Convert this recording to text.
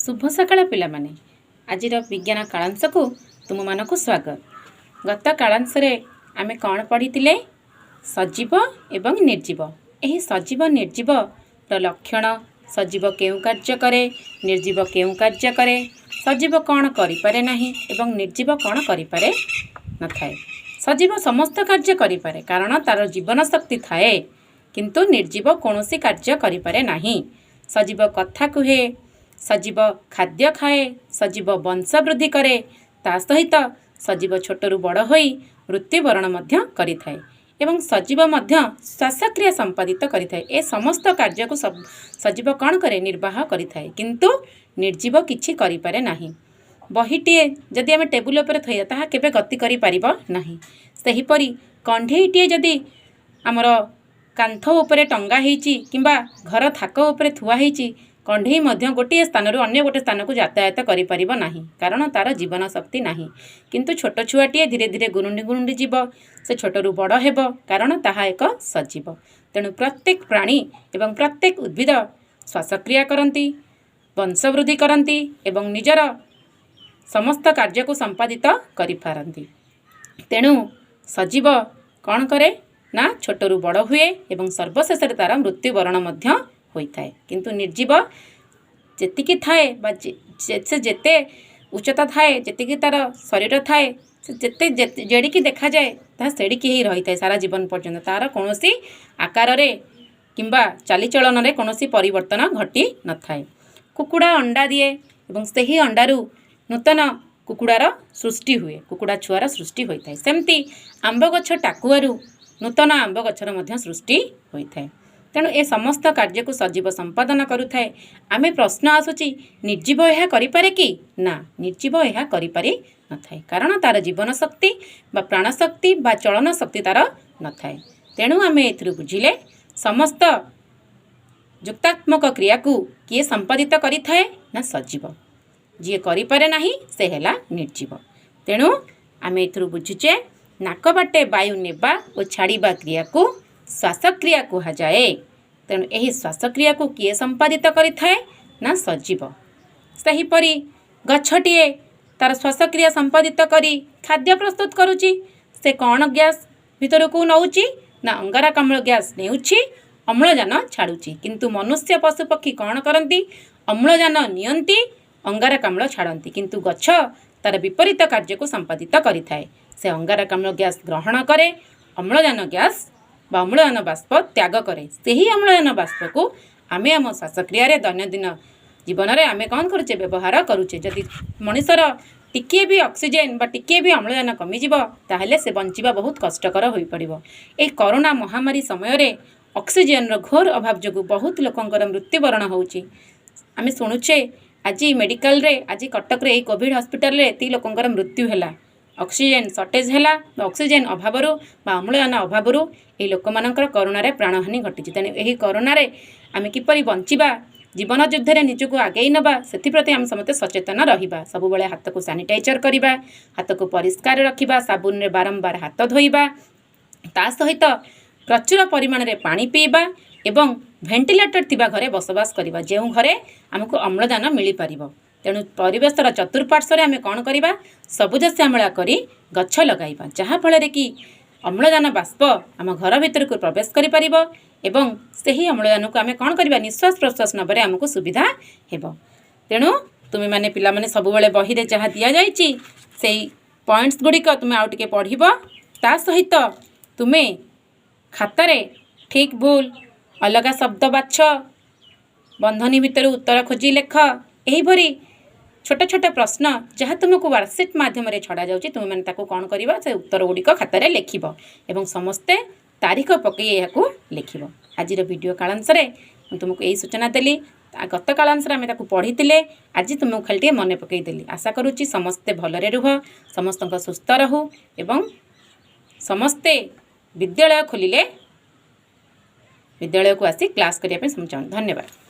ଶୁଭ ସକାଳ ପିଲାମାନେ। ଆଜିର ବିଜ୍ଞାନ କାଳାଂଶକୁ ତୁମମାନଙ୍କୁ ସ୍ୱାଗତ। ଗତ କାଳାଂଶରେ ଆମେ କ'ଣ ପଢ଼ିଥିଲେ? ସଜୀବ ଏବଂ ନିର୍ଜୀବ। ଏହି ସଜୀବ ନିର୍ଜୀବର ଲକ୍ଷଣ, ସଜୀବ କେଉଁ କାର୍ଯ୍ୟ କରେ, ନିର୍ଜୀବ କେଉଁ କାର୍ଯ୍ୟ କରେ, ସଜୀବ କ'ଣ କରିପାରେ ନାହିଁ ଏବଂ ନିର୍ଜୀବ କ'ଣ କରିପାରେ ନଥାଏ। ସଜୀବ ସମସ୍ତ କାର୍ଯ୍ୟ କରିପାରେ, କାରଣ ତା'ର ଜୀବନ ଶକ୍ତି ଥାଏ। କିନ୍ତୁ ନିର୍ଜୀବ କୌଣସି କାର୍ଯ୍ୟ କରିପାରେ ନାହିଁ। ସଜୀବ କଥା କୁହେ, ସଜୀବ ଖାଦ୍ୟ ଖାଏ, ସଜୀବ ବଂଶ ବୃଦ୍ଧି କରେ। ତା ସହିତ ସଜୀବ ଛୋଟରୁ ବଡ଼ ହୋଇ ମୃତ୍ୟୁବରଣ ମଧ୍ୟ କରିଥାଏ ଏବଂ ସଜୀବ ମଧ୍ୟ ଶ୍ୱାସକ୍ରିୟା ସମ୍ପାଦିତ କରିଥାଏ। ଏ ସମସ୍ତ କାର୍ଯ୍ୟକୁ ସଜୀବ କ'ଣ କରେ? ନିର୍ବାହ କରିଥାଏ। କିନ୍ତୁ ନିର୍ଜୀବ କିଛି କରିପାରେ ନାହିଁ। ବହିଟିଏ ଯଦି ଆମେ ଟେବୁଲ ଉପରେ ଥୋଇବା, ତାହା କେବେ ଗତି କରିପାରିବ ନାହିଁ। ସେହିପରି କଣ୍ଢେଇଟିଏ ଯଦି ଆମର କାନ୍ଥ ଉପରେ ଟଙ୍ଗା ହେଇଛି କିମ୍ବା ଘର ଥାକ ଉପରେ ଥୁଆ ହେଇଛି, କଣ୍ଢେଇ ମଧ୍ୟ ଗୋଟିଏ ସ୍ଥାନରୁ ଅନ୍ୟ ଗୋଟିଏ ସ୍ଥାନକୁ ଯାତାୟାତ କରିପାରିବ ନାହିଁ, କାରଣ ତା'ର ଜୀବନ ଶକ୍ତି ନାହିଁ। କିନ୍ତୁ ଛୋଟ ଛୁଆଟିଏ ଧୀରେ ଧୀରେ ଗୁରୁଣ୍ଡି ଗୁରୁଣ୍ଡି ଯିବ, ସେ ଛୋଟରୁ ବଡ଼ ହେବ, କାରଣ ତାହା ଏକ ସଜୀବ। ତେଣୁ ପ୍ରତ୍ୟେକ ପ୍ରାଣୀ ଏବଂ ପ୍ରତ୍ୟେକ ଉଦ୍ଭିଦ ଶ୍ୱାସକ୍ରିୟା କରନ୍ତି, ବଂଶବୃଦ୍ଧି କରନ୍ତି ଏବଂ ନିଜର ସମସ୍ତ କାର୍ଯ୍ୟକୁ ସମ୍ପାଦିତ କରିପାରନ୍ତି। ତେଣୁ ସଜୀବ କ'ଣ କରେ ନା ଛୋଟରୁ ବଡ଼ ହୁଏ ଏବଂ ସର୍ବଶେଷରେ ତା'ର ମୃତ୍ୟୁବରଣ ମଧ୍ୟ ହୋଇଥାଏ। କିନ୍ତୁ ନିର୍ଜୀବ ଯେତିକି ଥାଏ ବା ସେ ଯେତେ ଉଚ୍ଚତା ଥାଏ, ଯେତିକି ତା'ର ଶରୀର ଥାଏ, ସେ ଯେତେ ଯେଡ଼ିକି ଦେଖାଯାଏ, ତାହା ସେଡ଼ିକି ହିଁ ରହିଥାଏ ସାରା ଜୀବନ ପର୍ଯ୍ୟନ୍ତ। ତା'ର କୌଣସି ଆକାରରେ କିମ୍ବା ଚାଲିଚଳନରେ କୌଣସି ପରିବର୍ତ୍ତନ ଘଟି ନଥାଏ। କୁକୁଡ଼ା ଅଣ୍ଡା ଦିଏ ଏବଂ ସେହି ଅଣ୍ଡାରୁ ନୂତନ କୁକୁଡ଼ାର ସୃଷ୍ଟି ହୁଏ, କୁକୁଡ଼ା ଛୁଆର ସୃଷ୍ଟି ହୋଇଥାଏ। ସେମିତି ଆମ୍ବ ଗଛ ଟାକୁଆରୁ ନୂତନ ଆମ୍ବ ଗଛର ମଧ୍ୟ ସୃଷ୍ଟି ହୋଇଥାଏ। ତେଣୁ ଏ ସମସ୍ତ କାର୍ଯ୍ୟକୁ ସଜୀବ ସମ୍ପାଦନ କରୁଥାଏ। ଆମେ ପ୍ରଶ୍ନ ଆସୁଛି, ନିର୍ଜୀବ ଏହା କରିପାରେ କି? ନା, ନିର୍ଜୀବ ଏହା କରିପାରି ନଥାଏ, କାରଣ ତା'ର ଜୀବନ ଶକ୍ତି ବା ପ୍ରାଣ ଶକ୍ତି ବା ଚଳନ ଶକ୍ତି ତା'ର ନଥାଏ। ତେଣୁ ଆମେ ଏଥିରୁ ବୁଝିଲେ, ସମସ୍ତ ଯୁକ୍ତାତ୍ମକ କ୍ରିୟାକୁ କିଏ ସମ୍ପାଦିତ କରିଥାଏ ନା ସଜୀବ। ଯିଏ କରିପାରେ ନାହିଁ, ସେ ହେଲା ନିର୍ଜୀବ। ତେଣୁ ଆମେ ଏଥିରୁ ବୁଝୁଛେ, ନାକ ବାଟେ ବାୟୁ ନେବା ଓ ଛାଡ଼ିବା କ୍ରିୟାକୁ ଶ୍ୱାସକ୍ରିୟା କୁହାଯାଏ। ତେଣୁ ଏହି ଶ୍ୱାସକ୍ରିୟାକୁ କିଏ ସମ୍ପାଦିତ କରିଥାଏ ନା ସଜୀବ। ସେହିପରି ଗଛଟିଏ ତା'ର ଶ୍ୱାସକ୍ରିୟା ସମ୍ପାଦିତ କରି ଖାଦ୍ୟ ପ୍ରସ୍ତୁତ କରୁଛି। ସେ କ'ଣ ଗ୍ୟାସ୍ ଭିତରକୁ ନେଉଛି ନା ଅଙ୍ଗାରକାମ୍ଳ ଗ୍ୟାସ୍ ନେଉଛି, ଅମ୍ଳଜାନ ଛାଡ଼ୁଛି। କିନ୍ତୁ ମନୁଷ୍ୟ, ପଶୁପକ୍ଷୀ କ'ଣ କରନ୍ତି? ଅମ୍ଳଜାନ ନିଅନ୍ତି, ଅଙ୍ଗାରକାମ୍ଳ ଛାଡ଼ନ୍ତି। କିନ୍ତୁ ଗଛ ତା'ର ବିପରୀତ କାର୍ଯ୍ୟକୁ ସମ୍ପାଦିତ କରିଥାଏ। ସେ ଅଙ୍ଗାରକାମ୍ଳ ଗ୍ୟାସ୍ ଗ୍ରହଣ କରେ, ଅମ୍ଳଜାନ ଗ୍ୟାସ୍ ବା ଅମ୍ଳଜାନ ବାଷ୍ପ ତ୍ୟାଗ କରେ। ସେହି ଅମ୍ଳଜାନ ବାଷ୍ପକୁ ଆମେ ଆମ ଶ୍ୱାସକ୍ରିୟାରେ ଦୈନନ୍ଦିନ ଜୀବନରେ ଆମେ କ'ଣ କରୁଛେ? ବ୍ୟବହାର କରୁଛେ। ଯଦି ମଣିଷର ଟିକିଏ ବି ଅକ୍ସିଜେନ୍ ବା ଟିକିଏ ବି ଅମ୍ଳଜାନ କମିଯିବ, ତାହେଲେ ସେ ବଞ୍ଚିବା ବହୁତ କଷ୍ଟକର ହୋଇପଡ଼ିବ। ଏହି କରୋନା ମହାମାରୀ ସମୟରେ ଅକ୍ସିଜେନ୍ର ଘୋର ଅଭାବ ଯୋଗୁଁ ବହୁତ ଲୋକଙ୍କର ମୃତ୍ୟୁବରଣ ହେଉଛି। ଆମେ ଶୁଣୁଛେ, ଆଜି ମେଡ଼ିକାଲରେ, ଆଜି କଟକରେ ଏଇ କୋଭିଡ଼ ହସ୍ପିଟାଲରେ ଏତିକି ଲୋକଙ୍କର ମୃତ୍ୟୁ ହେଲା, ଅକ୍ସିଜେନ୍ ସର୍ଟେଜ୍ ହେଲା ବା ଅକ୍ସିଜେନ୍ ଅଭାବରୁ ବା ଅମ୍ଳଜାନ ଅଭାବରୁ ଏହି ଲୋକମାନଙ୍କର କରୋନାରେ ପ୍ରାଣହାନି ଘଟିଛି। ତେଣୁ ଏହି କରୋନାରେ ଆମେ କିପରି ବଞ୍ଚିବା, ଜୀବନ ଯୁଦ୍ଧରେ ନିଜକୁ ଆଗେଇ ନେବା, ସେଥିପ୍ରତି ଆମେ ସମସ୍ତେ ସଚେତନ ରହିବା। ସବୁବେଳେ ହାତକୁ ସାନିଟାଇଜର୍ କରିବା, ହାତକୁ ପରିଷ୍କାର ରଖିବା, ସାବୁନରେ ବାରମ୍ବାର ହାତ ଧୋଇବା, ତା ସହିତ ପ୍ରଚୁର ପରିମାଣରେ ପାଣି ପିଇବା ଏବଂ ଭେଣ୍ଟିଲେଟର୍ ଥିବା ଘରେ ବସବାସ କରିବା, ଯେଉଁ ଘରେ ଆମକୁ ଅମ୍ଳଜାନ ମିଳିପାରିବ। ତେଣୁ ପରିବେଶର ଚତୁଃପାର୍ଶ୍ୱରେ ଆମେ କ'ଣ କରିବା? ସବୁଜ ଶ୍ୟାମଳା କରି ଗଛ ଲଗାଇବା, ଯାହାଫଳରେ କି ଅମ୍ଳଜାନ ବାଷ୍ପ ଆମ ଘର ଭିତରକୁ ପ୍ରବେଶ କରିପାରିବ ଏବଂ ସେହି ଅମ୍ଳଜାନକୁ ଆମେ କ'ଣ କରିବା? ନିଶ୍ୱାସ ପ୍ରଶ୍ୱାସ ନେବାରେ ଆମକୁ ସୁବିଧା ହେବ। ତେଣୁ ତୁମେମାନେ ପିଲାମାନେ ସବୁବେଳେ ବହିରେ ଯାହା ଦିଆଯାଇଛି, ସେଇ ପଏଣ୍ଟସ୍ ଗୁଡ଼ିକ ତୁମେ ଆଉ ଟିକେ ପଢ଼ିବ। ତା ସହିତ ତୁମେ ଖାତାରେ ଠିକ୍ ଭୁଲ, ଅଲଗା ଶବ୍ଦ ବାଛ, ବନ୍ଧନୀ ଭିତରୁ ଉତ୍ତର ଖୋଜି ଲେଖ, ଏହିପରି ଛୋଟ ଛୋଟ ପ୍ରଶ୍ନ ଯାହା ତୁମକୁ ୱାର୍କସିଟ୍ ମାଧ୍ୟମରେ ଛଡ଼ାଯାଉଛି, ତୁମେମାନେ ତାକୁ କ'ଣ କରିବ? ସେ ଉତ୍ତର ଗୁଡ଼ିକ ଖାତାରେ ଲେଖିବ ଏବଂ ସମସ୍ତେ ତାରିଖ ପକାଇ ଏହାକୁ ଲେଖିବ। ଆଜିର ଭିଡ଼ିଓ କାଳାଂଶରେ ମୁଁ ତୁମକୁ ଏଇ ସୂଚନା ଦେଲି। ଗତ କାଳାଂଶରେ ଆମେ ତାକୁ ପଢ଼ିଥିଲେ, ଆଜି ତୁମକୁ ଖାଲି ଟିକେ ମନେ ପକାଇଦେଲି। ଆଶା କରୁଛି ସମସ୍ତେ ଭଲରେ ରୁହ, ସମସ୍ତଙ୍କ ସୁସ୍ଥ ରହୁ ଏବଂ ସମସ୍ତେ ବିଦ୍ୟାଳୟ ଖୋଲିଲେ ବିଦ୍ୟାଳୟକୁ ଆସି କ୍ଲାସ୍ କରିବା ପାଇଁ ଚାହୁଁ। ଧନ୍ୟବାଦ।